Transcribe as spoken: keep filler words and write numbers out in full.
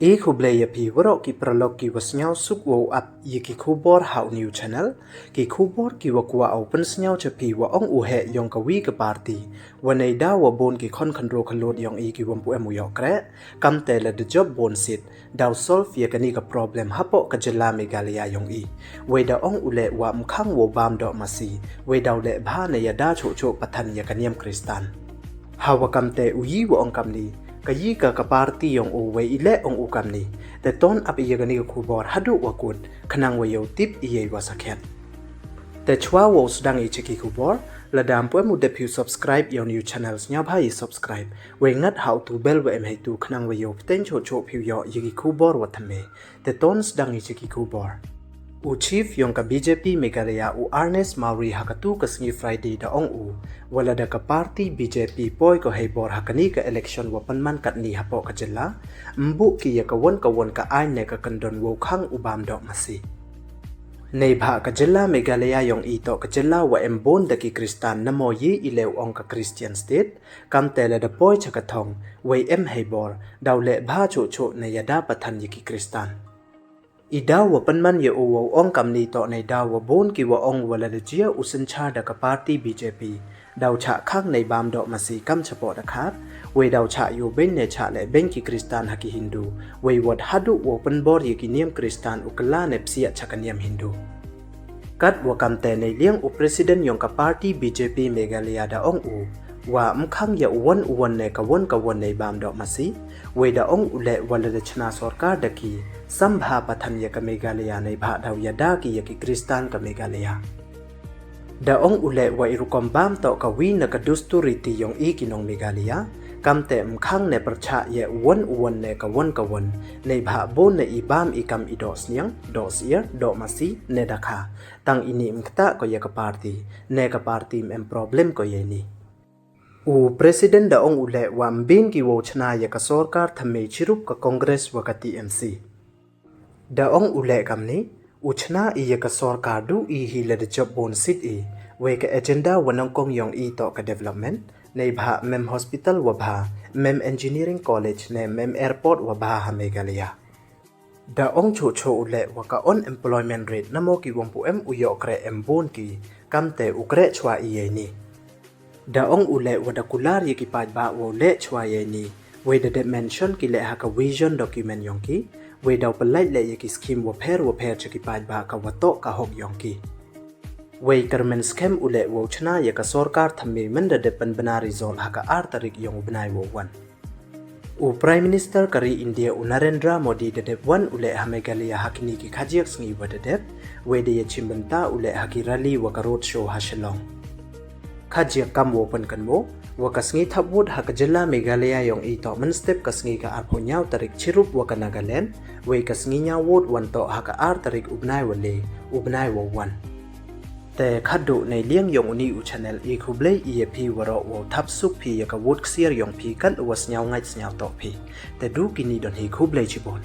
I khublei ïa phi waroh ki paralok ki wa sngewsuk wow ap ïa ki khubor ha u new channel. Ki khubor ki wa kwah u pynsngew cha phi wa ong u heh yong ka wi ka party wa nei da wa bun ki khon khynro khlot yong i ki wam pu em u yoh kreh. Kamte la da jop bun sit daw solve ïa kani ka problem hapoh ka jylla Meghalaya yong i. Wei da ong u leh wa mkhang wow bam doh masi, wei daw leh bha ne ïa da chuh chuh pathan ïa ka niam Kristan. Hawa kamte u yi wa ong kamni, ka yi ka ka party yong u wei i leh ong u kamni. Te ton ap ïa kani ka khubor haduh wa kut khnang wa yoh tip ïa i wa sakhet. Te chwa wow sdang i cha ki khubor, la dam pu em u dep phi u subscribe ïa u new channel, sngewbha i subscribe. Wei ngat ha u tu bell wa em hei tu khnang wa yoh pteng chuh chuh phi u yoh ïa ki khubor wa thymme. Te ton sdang i cha ki khubor. U chief yong ka B J P Meghalaya u Ernest Mawrie ha ka tu ka sngi Friday da ong u, wa la da ka party B J P poi ko hei bor ha kani ka election wa pynman katni hapoh ka jylla, mbuh ki ïa ka won ka won ka ain ne ka kyndon wow khang u bam doh masi. Neibha ka jylla Meghalaya yong i toh ka jylla wa em bun da ki Kristan, namo yi i leh u ong ka Christian state. Kamte la da poi cha ka thong, wei em hei bor daw leh bha chuh chuh ne ïa da pathan ïa ki Kristan. I daw wa pynman ïa u wow ong kamni toh nei daw wa bun ki wa ong wa la da jia u synchar da ka party B J P, daw chah khang nei bam doh masi kam chapoh da khar. Wei daw chah ïoh beng ne chah leh beng ki Kristan ha ki Hindu, wei wat haduh wow pynbor ïa ki niam Kristan u kylla ne psiah cha ka niam Hindu. Kat wa kamte nei liang u president yong ka party B J P Meghalaya da ong u, wa mkhang ïa u won u won ne ka won ka won nei bam doh masi. Wei da ong u leh wa la da chna sorkar da ki, sam bha pathan ïa ka Meghalaya neibha daw ïa da ki ïa ki Kristan ka Meghalaya. Da ong u leh wa i rukom bam toh ka wi na ka dustur riti yong i ki nong Meghalaya. Kamte mkhang ne pyrchah ïa u won u won ne ka won ka won, neibha bun ne i bam i kam i doh sniang, doh sier, doh masi ne da kha. Tang ini mkta ko ïa ka party, ne ka party mem problem ko ïa ini. U president da ong u leh wa mbin ki wow chna ïa ka sorkar thymme chirup ka Congress wa ka T M C. Da ong u leh kamni, u chna i ïa ka sorkar du i hi la da jop bun sit i, wei ka agenda wa nongkong yong i toh ka development, neibha mem hospital wa bha, mem engineering college ne mem airport wa bha ha Meghalaya. Da ong chuh chuh u leh wa ka unemployment rate namo ki wam pu em u yoh kreh em bun ki, kamte u kreh chwa i ïa ini. Da ong u leh wa da kular ïa ki paidbah wow leh chwa ïa ini. Wei da dep mention ki leh ha ka vision document yong ki. Wei daw pynlait leh ïa ki scheme wa pher wa pher cha ki paidbah ka wa toh ka hok yong ki. Wei kyrmen skhem u leh wow chna ïa ka sorkar thymme mynda dep pynbna result ha ka ar tarik yong u bnai wow wan. U Prime Minister ka ri India u Narendra Modi da dep wan u leh ha Meghalaya ha kini ki khajiak sngi wa da dep, wei da ïa chim bynta u leh ha ki rally wa ka road show ha Shillong. Khajiak kam wow pynkynmo, wa ka sngi thap vote ha ka jylla Meghalaya yong i toh mynstep ka sngi ka arphew hynñiew tarik chirup wa ka Nagaland, wei ka sngi ñiaw vote wan toh ha ka ar tarik u bnai wa le, u bnai wow wan. Te khadduh nei liang yong uni u channel, i khublei i ïa phi waroh wow thap suk phi ïa ka vote ksiar yong phi kan wa sniaw ngait sniaw toh phi. Te du kini don hi, khublei chibun.